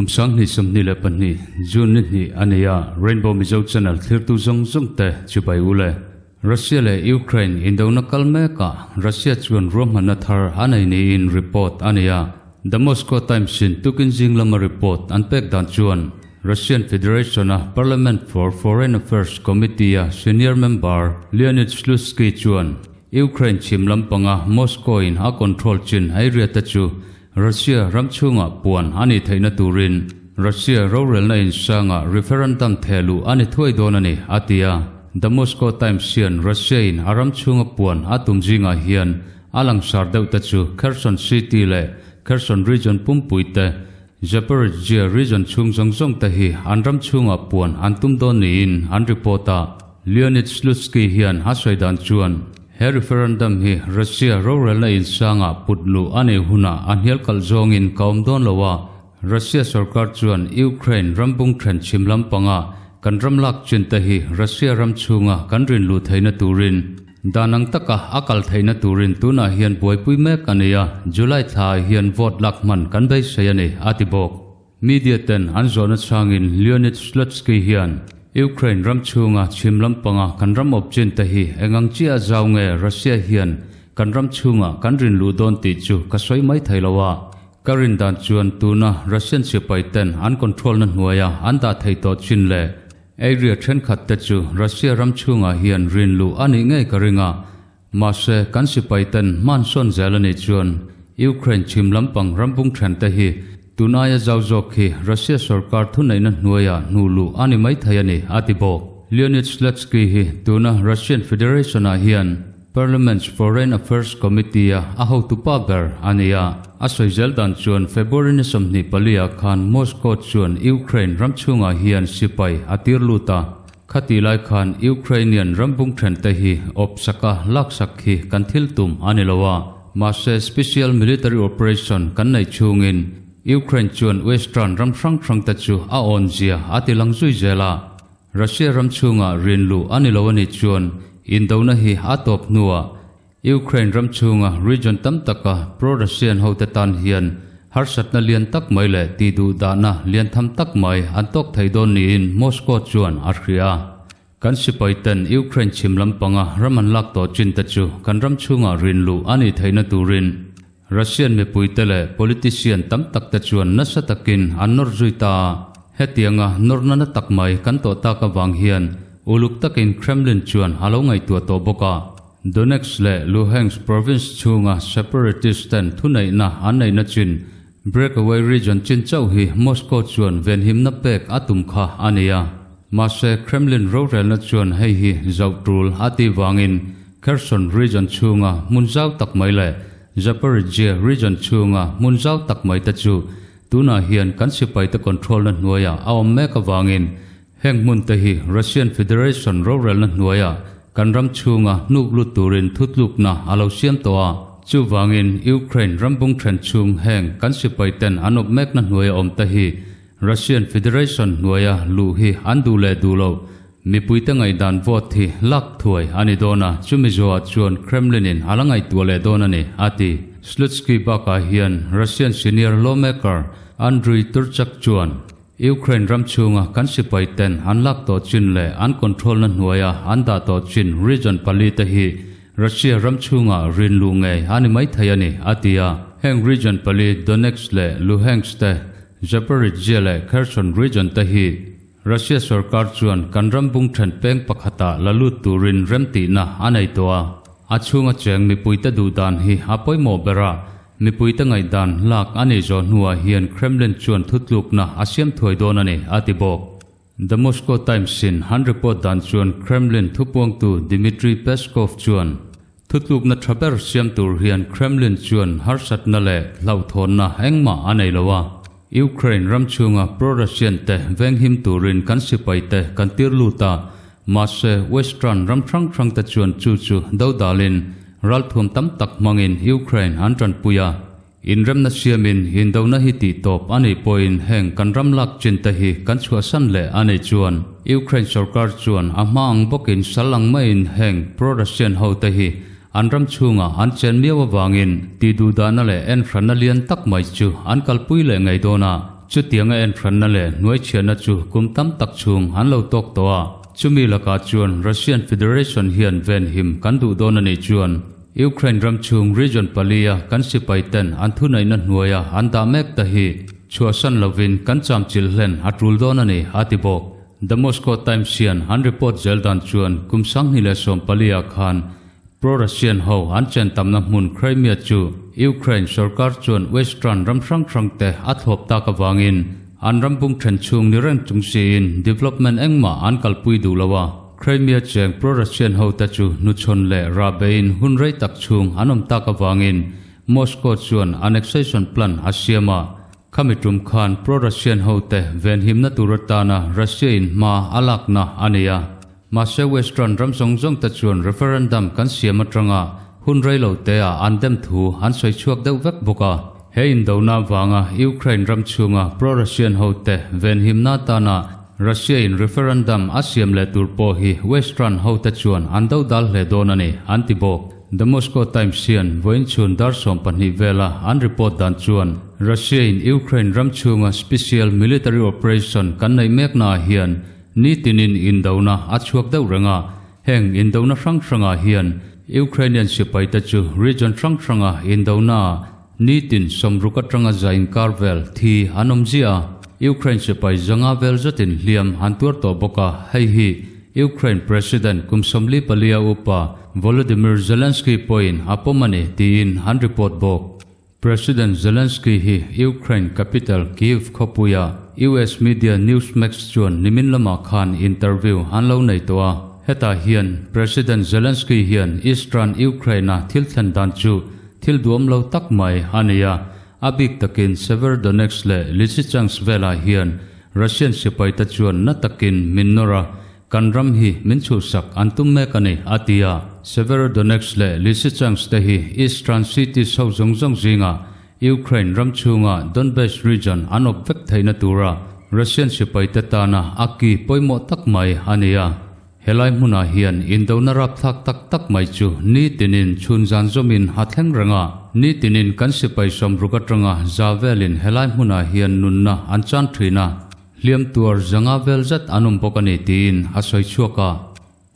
Kum 2022 June ni hnih a ni a, Rainbow Mizo Channel thlirtu zawng zawng te chibai u le. Russia leh Ukraine indona kal mekah Russia chuan ruahmanna thar a nei niin report a ni a. The Moscow Times in tukin zing lama report an pek dan chuan Russian Federation a Parliament for Foreign Affairs Committee a senior member Leonid Slutsky chuan Ukraine chhim lampanga Moscow in a control chin area te chu Russia ram chhungah puan a nih theihna turin Russia rorelna insangah referendum thehluh a ni thuai dawn a ni, a ti a. The Moscow Times hian Russia in a ram chhunga puan a tum zingah hian a langsar deuh te chu Kherson City leh Kherson Region pumpui te, Zaporizhzhia Region chhung zawng zawng te hi an ram chhungah puan an tum dawn niin an report a. Leonid Slutsky hian a sawi dan chuan he referendum hi Russia rorelna insangah put luh a nei hunah a hnial kalh zawngin ka awm dawn lo a, Russia sorkar chuan Ukraine ram bung then chhim lampanga kan ram lak chin te hi Russia ram chhunga kan rin luh theihna turin dan ang taka a kal theihna turin tunah hian buaipui mek a ni a, July thlaah hian vote lak hman kan beisei a ni, a ti bawk. Media ten an zawhna chhangin Leonid Slutsky hian Ukraine ram chhunga chhim lampanga kan ram awp chin te hi eng ang chiah zau nge Russia hian kan ram chhungah kan rin luh dawn tih chu ka sawi mai thei lo a, ka rin dan chuan tuna Russian sipai ten an control na hnuaia an dah thei tawh chin leh area thenkhat te chu Russia ram chhungah hian rin luh a nih ngei ka ring a, Mahse, kan sipai ten hman sawn zel a nih chuan Ukraine chhim lampang rambung then te hi tun aia zau zawk hi Russia sorkar thuneihna hnuaiah hnuh luh a ni maithei a ni, a ti bawk. Leonid Slutsky hi tuna Russian Federation-ah hian Parliament's Foreign Affairs Committee-a a hotupa ber a ni a. A sawi zel dan chuan February ni 24 ah khan Moscow chuan Ukraine ram chhungah hian sipai a tir lut a, Khati lai khan Ukrainian rambung thente hi awpsaka laksak hi kan thil tum a ni lo a, mahse special military operation kan nei chhungin Ukraine chuan Western ram hrang hrangte chu a awnzia a ti lang zui zel a. Russia ram chhungah rin luh a ni lo a nih chuan indona hi a tawp hnuah Ukraine ram chhunga region tam taka pro-Russian hote tan hian harsatna lian tak mai leh tihduhdahna lian tham tak mai an tawk thei dawn niin Moscow chuan a hria. Kan sipaiten Ukraine chhim lampanga ram an lak tawh chin te chu kan ram chhungah rin luh a nih theihna turin Russian mipuite leh politician tam tak te chuan nasa takin an nawr zui ta a. Hetianga nawrna na tak mai kan tawh tak avang hian uluk takin Kremlin chuan a lo ngaihtuah tawh bawk a. Donetsk leh Luhansk province chhunga separatist ten thuneihna an neihna chin breakaway region chin chauh hi Moscow chuan venhimna pek a tum kha a ni a. Mahse, Kremlin rorelna chuan hei hi zauh tul a tih vangin Kherson region chhunga hmun zau tak mai leh Zaporizhzhia region chhunga hmun zau tak mai te chu tunah hian kan sipaite control-na hnuaiah a awm mek avangin Heng hmun te hi Russian Federation rorelna hnuaia kan ram chhunga hnuk lut turin thutlukna a lo siam tawh a. Chuvangin Ukraine ram bung then chhung heng kan sipai ten an awp mekna hnuaia awm te hi Russian Federation hnuaia luh hi an duh leh duh loh mipuite ngaihdan vote hi lak thuai a ni dawn a, chumi zawhah chuan Kremlin in a la ngaihtuah leh dawn a ni, a ti. Slutsky bakah hian Russian senior lawmaker Andriy Turchak chuan Ukraine ram chhunga kan sipai ten an lak tawh chin leh an control na hnuaia an dah tawh chin region pali te hi Russia ram chhunga rin luh ngei a ni maithei a ni, a ti a. Heng region pali Donetsk leh Luhansk te, Zaporizhzhia leh Kherson region te hi Russia sorkar chuan kan ram bung then peng pakhata la lut turin remtihna a nei tawh a. A chhunga cheng mipuite duh dan hi a pawimawh ber a, Mipuite ngaihdan lak a nih zawh hnuah hian Kremlin chuan thutlukna a siam thuai dawn a ni, a ti bawk. The Moscow Times-in an report dan chuan Kremlin thupuangtu Dmitry Peskov chuan thutlukna tha ber siam tur hian Kremlin chuan harsatna leh hlauhthawnna engmah a nei lo a, Ukraine ram chhunga pro-Russian te venghim turin kan sipaite kan tir lut a, mahse Western ram hrang hrangte chuan chu chu dodalin Ralthuam tam tak hmangin Ukraine an tanpui a, inremna siamin indona hi tih tawp a nih pawhin heng kan ram lak chin te hi kan chhuahsan leh a nih chuan Ukraine sorkar chuan a hma ang bawkin sal ang maiin heng pro-Russian ho te hi an ram chhungah an chen miau avangin tihduhdahna leh enhranna lian tak mai chu an kalpui leh ngei dawn a. Chutianga en hranna leh hnuaichhiahna chu kum tam tak chhung an lo tawk tawh a. Chumi lakah chuan Russian Federation hian venhim kan duh dawn a nih chuan Ukraine ram chhung region palia kan sipai ten an thuneihna hnuaia an dah mek ta hi chhuahsan lovin kan chamchilh hlen a tul dawn a ni, a ti bawk. The Moscow Times hian an report zel dan chuan kum 2014 ah khan Pro-Russian ho an chen tamna hmun Crimea chu Ukraine sorkar chuan Western ram hrang hrang te a thlawp tak avangin an ram bung then chhung ni reng chung siin development engmah an kalpui duh lo a. Crimea cheng Pro-Russian ho te chu hnuchhawn leh rahbein hun rei tak chhung an awm tak avangin Moscow chuan annexation plan a siam a. Khami tum khan Pro-Russian ho te venhimna tur atana Russia in hma a lakna a ni a. Mahse Western ram zawng zawng te chuan referendum kan siam atanga hun rei lo te ah an dem thu an sawi chhuak deuh vek bawk a. He indona vanga Ukraine ram chhunga pro-Russian ho te venhimna atana Russia in referendum a siam leh tur pawh hi Western ho te chuan an do dal hle dawn a ni, an ti bawk. The Moscow Times hian vawiin chhun dar 12 vela an report dan chuan Russia in Ukraine ram chhunga special military operation kan neih mekna ah hian Nitinin indona a chhuak deuh reng a, heng indona hrang hrangah hian Ukrainian sipaite chu region hrang hranga indonaah nitin 60 atanga za inkar vel thi an awm ziah a. Ukraine sipai zanga vel zatin hliam an tuar tawh bawk a, hei hi Ukraine President kum 44 a upa Volodymyr Zelensky pawhin a pawm a ni tiin an report bawk. President Zelensky hi Ukraine capital Kyiv khawpuia US media Newsmax chuan nimin lamah khan interview an lo nei tawh a. Hetah hian President Zelensky hian Eastern Ukraine-a thil thlen dan chu thil duam lo tak mai a ni a, a bik takin Severodonetsk leh Lysychansk velah hian Russian sipaite chuan na takin min nawr a, Kan ram hi min chhuhsak an tum mek a ni, a ti a. Severodonetsk leh Lysychansk te hi Eastern cities ho zawng zawng zingah Ukraine ram chhunga Donbass region an awp vek theihna tura Russian sipaite tana a ki pawimawh tak mai a ni a. Helai hmunah hian indona rapthlak tak tak mai chu nitinin chhun zan zawmin a thleng reng a. Nitinin kan sipai 60 atanga za velin helai hmunah hian nunna an chan thin a. Hliam tuar zanga vel zet an awm bawk a ni tiin a sawi chhuak a.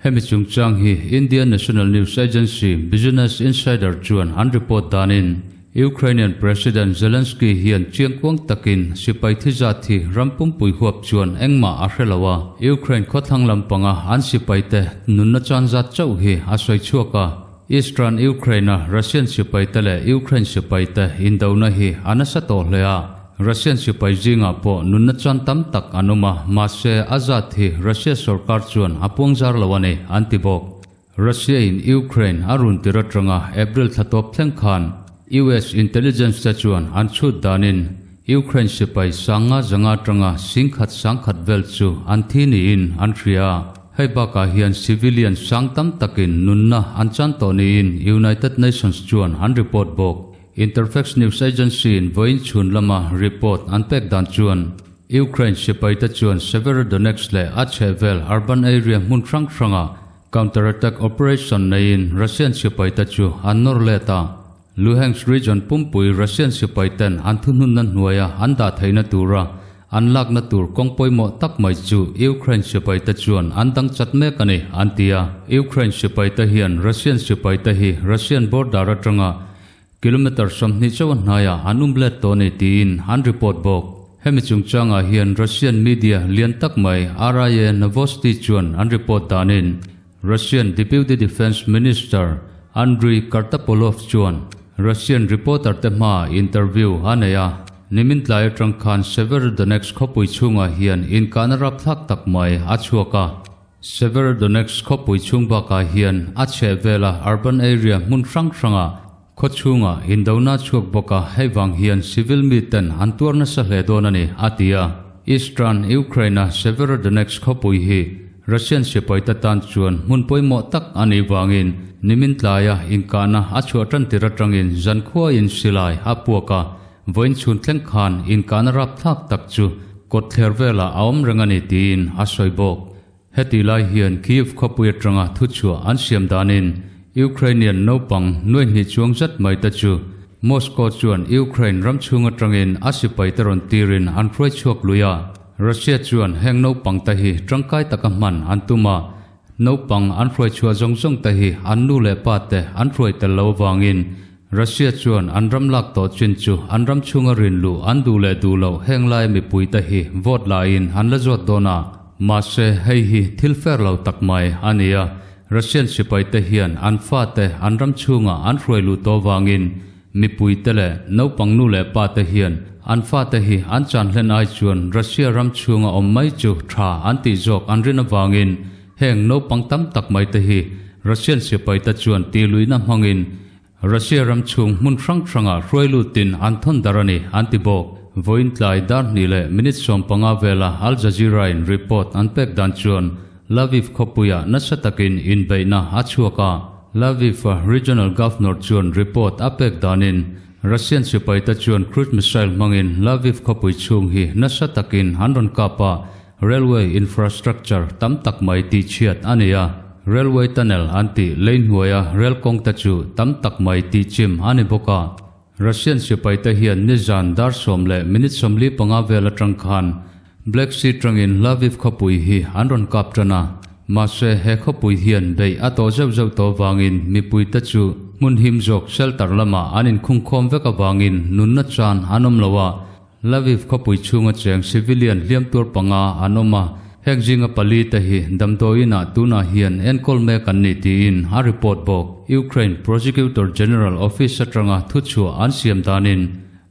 Hemi chungchang hi Indian National News Agency Business Insider chuan an report danin Ukrainian President Zelensky hian chiangkuang takin sipai thi zat hi ram pumpui huap chuan engmah a hre lo a. Ukraine khawthlang lampanga an sipaite nunna chan zat chauh hi a sawi chhuak a. Eastern Ukraine-a Russian sipaite leh Ukraine sipaite indona hi a nasa tawh hle a, Russian sipai zingah pawh nunna chuan tam tak an awm a, mahse a zat hi Russia sorkar chuan a puangzar lo a ni, an ti bawk. Russia-in Ukraine a run tir atanga April thla tawp thleng khan US intelligence te chuan an chhut danin Ukraine sipai sanga zanga atanga 10,000 10,000 vel chu an thi niin an hria a. Hei bakah hian civilian sang tam takin nunna an chan tawh niin United Nations chuan an report bawk. Interfax news agency-in vawiin chhun lama report an pek dan chuan Ukraine sipaite chuan Severodonetsk leh a chhehvel urban area hmun hrang hrangah counter-attack operation neiin Russian sipaite chu an nawr let a. Luhansk region pumpui Russian sipaiten an thuhnunna hnuaia an dah theihna tura an lakna tur kawng pawimawh tak mai chu Ukraine sipaite chuan an dang chat mek a ni, an ti a. Ukraine sipaite hian Russian sipaite hi Russian border atanga kilometre 20 chauh a hnaiah an um let tawh a ni tiin an report bawk. Hemi chungchangah hian Russian media lian tak mai RIA Novosti chuan an report danin Russian Deputy Defence Minister Andriy Kartapolov chuan Russian reporter te hmaah interview a nei a, nimin tlai atang khan Severodonetsk khawpui chhungah hian inkahna rapthlak tak mai a chhuak a. Severodonetsk khawpui chhung bakah hian a chhehvela urban area hmun hrang hrangah khaw chhungah indona chhuak bawk a, hei vang hian civil miten an tuar nasa hle dawn a ni, a ti a. Eastern Ukraine-a Severodonetsk khawpui hi Russian sipaite tan chuan hmun pawimawh tak a nih vangin nimin tlaia inkahna a chhuah tan tir atangin zankhuain silai a puak a, vawiin chhun thleng khan inkahna rapthlak tak chu kawtthler velah a awm reng a ni tiin a sawi bawk. Heti lai hian Kyiv khawpui atanga thuchhuah an siam danin Ukrainian naupang nuaihnih chuang zet mai te chu Moscow chuan Ukraine ram chhung atangin a sipai te rawn tirin an hruai chhuak lui a. Russia chuan heng naupang te hi tangkai taka hman an tum a, naupang an hruai chhuah zawng zawng te hi an nu leh pa te an hruai tel lo avangin Russia chuan an ram lak tawh chin chu an ram chhunga rin luh an duh leh duh loh heng lai mipui te hi vote laiin an la zawt dawn a. Mahse hei hi thil fair lo tak mai a ni a, Russian sipai te hian an fate an ram chhunga an hruai luh tawh avangin mipui te leh naupang nu leh pa te hian an fate hi an chan hlen ai chuan Russia ram chhunga awm mai chu tha an tih zawk an rin avangin heng naupang tam tak mai te hi Russian sipai te chuan tihluihna hmangin Russia ram chhung hmun hrang hranga hruai lutin an thawn dar a ni an ti bawk. Vawiin tlai dar hnih leh minute 15 vela Al Jazeera in report an pek dan chuan Lviv khawpuiah nasa takin inbeihna a chhuak a. Lviv Regional Governor chuan report a pek danin Russian sipai te chuan cruise missile hmangin Lviv khawpui chhung hi nasa takin an rawn kap a, railway infrastructure tam tak mai tihchhiat a ni a. Railway tunnel an tih lei hnuaia rail kawng te chu tam tak mai tihchim a ni bawk a. Russian sipai te hian nizan dar 10 leh minute 45 vel atang khan Black Sea tangin Lviv khawpui hi an rawn kap tan a. Mahse he khawpui hian bei a tawh zeuh zeuh tawh vangin mipui te chu hmun him zawk shelter lama an inkhungkhawm vek avangin nunna chan an awm lo a. Lviv khawpui chhunga cheng civilian hliam tur panga an awm a, heng zinga pali te hi damdawiinah tunah hian enkawl mek an ni tiin a report bawk. Ukraine Prosecutor General Office atanga thuchhuah an siam danin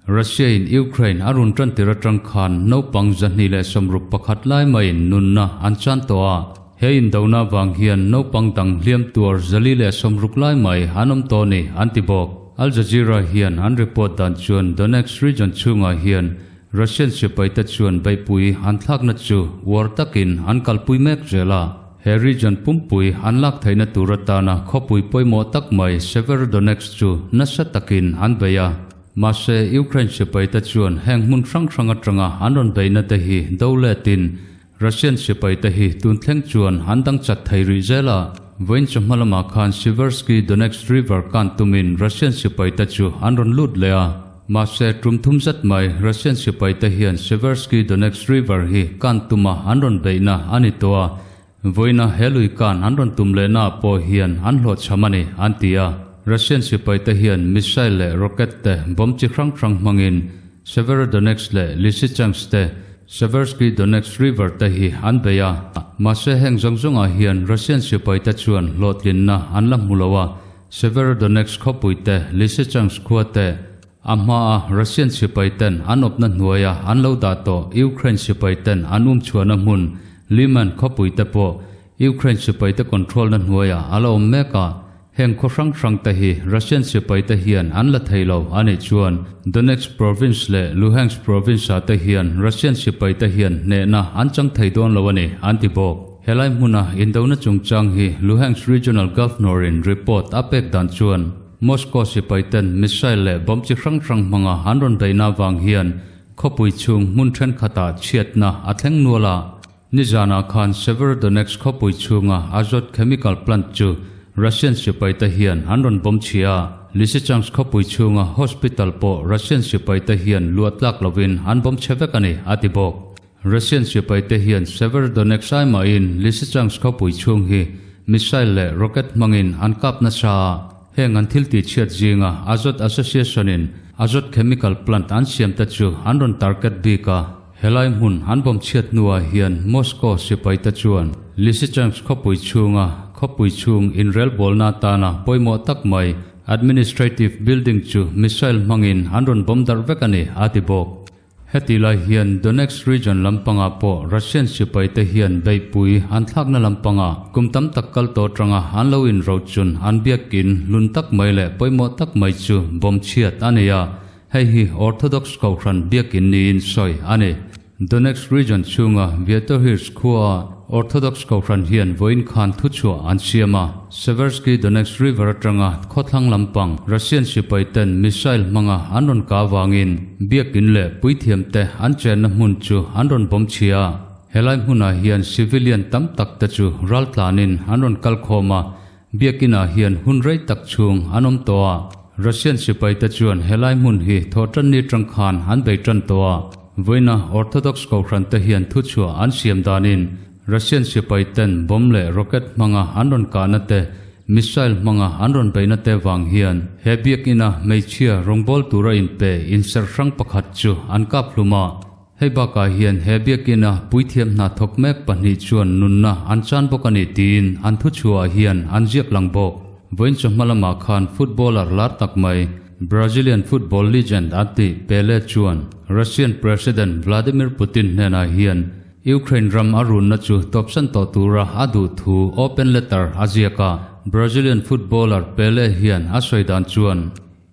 Russia in Ukraine a run tan tir atang khan naupang 261 lai maiin nunna an chan tawh a. He indona vang hian naupang dang hliam tur 160 lai mai an awm tawh ni an ti bawk. Al Jazeera hian an report dan chuan Donetsk region chhungah hian Russian sipai te chuan beihpui an thlakna chu uar takin an kalpui mek zel a. He region pumpui an lak theihna tur atana khawpui pawimawh tak mai Severodonetsk chu nasa takin an bei a. Mahse Ukraine sipai te chuan heng hmun hrang hrang atanga an rawn beihna te hi do letin Russian sipai te hi tun thleng chuan an dang chat thei rih zel a. Vawiin chawhma lamah khan Siversky Donetsk River kan tumin Russian sipai te chu an rawn lut leh a. Mahse tum thum zet mai Russian sipai te hian Siversky Donetsk River hi kan tuma an rawn beihna a ni tawh a. Vawiina helui kan an rawn tum lehna pawh hian an hlawh cham a ni an ti a. Russian sipai te hian missile leh rocket te bomb chi hrang hrang hmangin Severodonetsk leh Lysychansk te Seversky Donetsk River te hi an bei a. Mahse heng zawng zawngah hian Russian sipai te chuan hlawhtlinna an la hmu lo a. Severodonetsk khawpui te Lysychansk khua te a hma a Russian sipai ten an awpna hnuaia an lo dah tawh Ukraine sipai ten an um chhuahna hmun Liman khawpui te pawh Ukraine sipai te control na hnuaia a la awm mek a. Heng khaw hrang hrang te hi Russian sipai te hian an la thei lo a nih chuan Donetsk province leh Luhansk province ah te hian Russian sipai te hian hnehna an chang thei dawn lo a ni an ti bawk. Helai hmuna indona chungchang hi Luhansk Regional Governor in report a pek dan chuan Moscow sipai ten missile leh bomb chi hrang hrang hmanga an rawn beihna vang hian khawpui chhung hmun thenkhatah chhiatna a thleng nual a. Nizanah khan Severodonetsk khawpui chhunga Azot chemical plant chu Russian sipai te hian an rawn bomb chhia a. Lysychansk khawpui chhunga hospital pawh Russian sipai te hian luah tlak lovin an bomb chhe vek a ni a ti bawk. Russian sipai te hian Severodonetsk ai mahin Lysychansk khawpui chhung hi missile leh rocket hmangin an kap nasa a. Heng an thil tih chhiat zinga Azot Association in Azot chemical plant an siam te chu an rawn target bik a. Helai hmun an bomb chhiat hnuah hian Moscow sipai te chuan Lysychansk khawpui chhunga khawpui chhung inrel bawlna atana pawimawh tak mai administrative building chu missile hmangin an rawn bomb darh vek a ni a ti bawk. Heti lai hian Donetsk region lampangah pawh Russian sipai te hian beihpui an thlakna lampangah kum tam tak kal tawh atanga an lo inrochun an biakin hlun tak mai leh pawimawh tak mai chu bomb chhiat a ni a. Hei hi Orthodox kohhran biakin niin sawi a ni. Donetsk region chhunga Viatohirsk khua Orthodox kohhran hian vawiin khan thuchhuah an siam a. Seversky Donetsk River atanga khawthlang lampang Russian sipai ten missile hmanga an rawn kah avangin biakin leh puithiam te an chenna hmun chu an rawn bomb chhia a. Helai hmunah hian civilian tam tak te chu ral tlanin an rawn kal khawm a. Biakinah hian hun rei tak chhung an awm tawh a. Russian sipai te chuan helai hmun hi Thawhtanni tang khan an bei tan tawh a, vawiina Orthodox Kohhran te hian thuchhuah an siam danin Russian sipai ten bomb leh rocket hmanga an rawn kahna te, missile hmanga an rawn beihna te vang hian he biakina hmeichhia rawngbâwl tura inpe inserh hrang pakhat chu an kap hlum a. Hei bakah hian he biakina puithiam hna thawk mek pahnih chuan nunna an chan bawk a ni tiin an thuchhuahah hian an ziak lang bawk. Vawiin chawhma lamah khan footballer lar tak mai, Brazilian football legend an tih Pele chuan Russian President Vladimir Putin hnenah hian Ukraine ram a runna chu tawpsan tawh tura a duh thu open letter a ziak a. Brazilian footballer Pele hian a sawi dan chuan,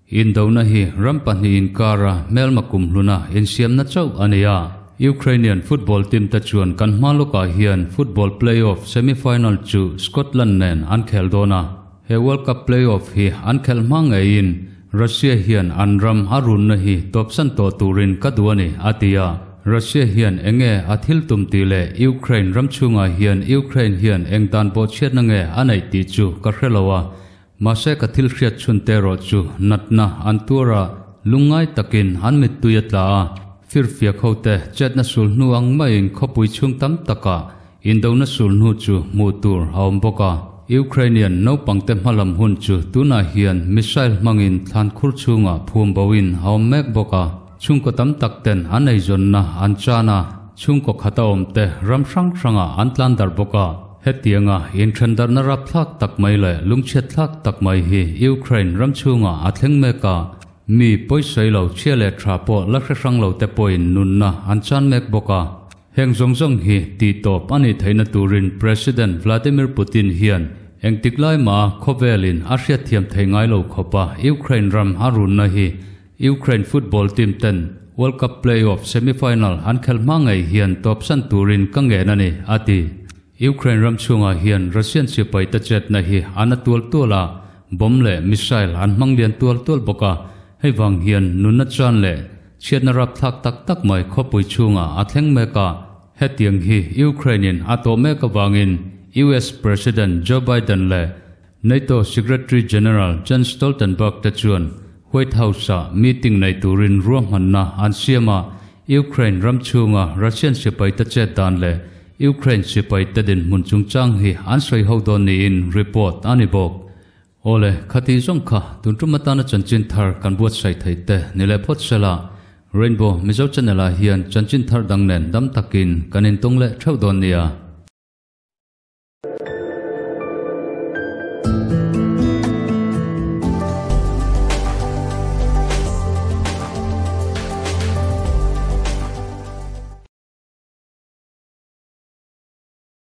Indona hi ram pahnih inkara hmelma kumhluna insiamna chauh a ni a. Ukrainian football team te chuan kan hma lawkah hian football play-off semi-final chu Scotland nen an khel dawn a. He World Cup play-off hi an khelh hma ngeiin Russia hian an ram a runna hi tawpsan tawh turin ka duh a ni, a ti a. Russia hian enge a thil tum tih leh Ukraine ram chhungah hian Ukraine hian eng dan bawhchhiatna nge a neih tih chu ka hre lo a. Mahse ka thil hriat chhun te erawh chu natna an tuar a, lungngai takin an mittui a tla a, firfiak ho te chetna sul hnu ang maiin khawpui chhung tam takah indona sul hnu chu hmuh tur a awm bawk a. Ukrainian naupang te hmalam hun chu tunah hian missile hmangin thlan khur chhungah phum boin a awm mek bawk a, chhungkaw tam tak ten an eizawnna an chan a, chhungkaw khata awm te ram hrang hrangah an tlan darh bawk a. Hetianga inthendarhna rapthlak tak mai leh lungchhiatthlak tak mai hi Ukraine ram chhungah a thleng mek a, mi pawisawi lo chhia leh tha pawh la hre hrang lo te pawhin nunna an chan mek bawk a. Heng zawng zawng hi tihtawp a nih theihna turin President Vladimir Putin hian engtik lai mah a khawvelin a hriatthiam theih ngai lo khawpa Ukraine ram a runna hi Ukraine football team ten World Cup play-off semi-final an khelh hma ngei hian tawpsan turin ka ngen a ni, a ti. Ukraine ram chhungah hian Russian sipai te chetna hi a na tual tual a, bomb leh missile an hmang lian tual tual bawk a, hei vang hian nunna chan leh chhiatna rapthlak tak tak mai khawpui chhungah a thleng mek a. Hetiang hi Ukraine in a tawh mek avangin US President Joe Biden leh NATO Secretary General Jens Stoltenberg te chuan White House-ah meeting nei turin ruahmanna an siam a, Ukraine ram chhunga Russian sipaite chet dan leh Ukraine sipaite dinhmun chungchang hi an sawi ho dawn niin report a ni bawk. Awle, khati zawng kha tun tum atana chanchin thar kan buatsaih theih te ni leh phawt sela, Rainbow Mizo Channel ah hian chanchin thar dang nen dam takin kan intawng leh theuh dawn nia.